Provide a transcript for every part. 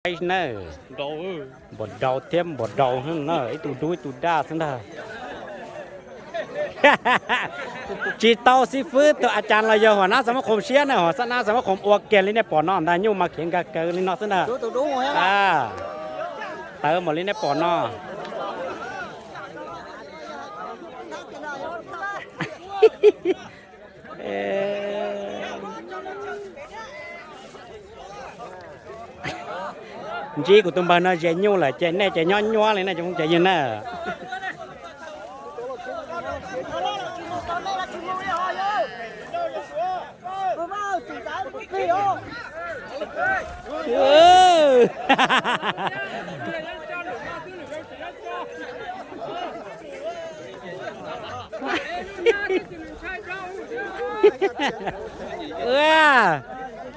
Ais na, npaum daus thiab npaum daus na, ib tug dub ib tug daj xwb ntag. Tsis tau xib fwb tus a cas los yog huam nab xav muab khoom siab na, huam nab xav muab khoom ua kiag li nej pom no ntag, nyuj mas khiav nkag kaws li no xwb ntag. Tawv npaum li nej pom no. Ntsib kuv tus npawg no ze nyuj lawm ces nej ces nyob nyuab li na cov phooj cov ywg na.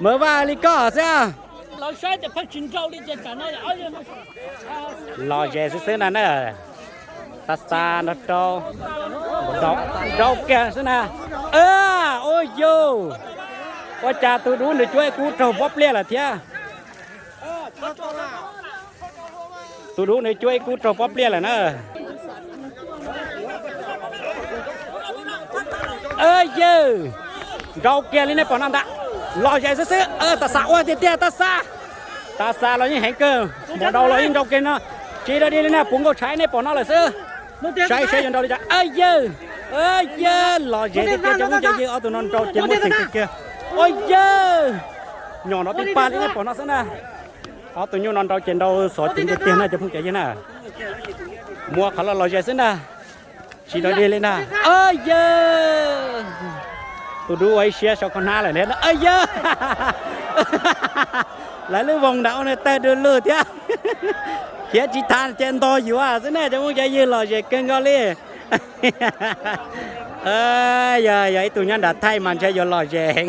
Mawv Vaj li koj xwb. Lom zem xwb xwb na na. Tab xa nrog rau, nrau kiag xwb na. Ua yus, ua cas tus dub nws cuab ib kub raug pob pliaj lawm thiab. Tus dub nws cuab ib kub raug pob pliaj lawm na. Yawg, nrau kiag li nej pom no ntag. Lom zem xwb xwb, tab xa ua tiag tiag tab xa. Tab xa los yeej heev kawg, npaum daus los yeej nrau kiag no. Tsis dog dig li na, puv nkaus tshav nej pom no lawm xwb. Saib saib yuav nrau li cas. Yawg, yawg, lom zem tiag tiag cov phooj cov ywg, ob tug no nrau ces muaj txim kiag kiag. Ua yawg, nyom no pij pag li nej pom no xwb na. Ob tug nyuj no nrau ces nrau xov ceev tiag tiag na cov phooj cov ywg na. Muaj qhov lom lom zem xwb ntag. Tsis dog dig li ntag. Yawg, tus dub ua ib siab sau koj hnab lawm thiab. Yawg, lawv lub voos nram ua nws tawg du lug thiab. Khiav tsis tas ces ntog yuav xwb na cov phooj cov ywg, lom zem kawg nkaus li. Yog, yog ib tug nyob nram thaij mas ntshe yuav lom zem heev.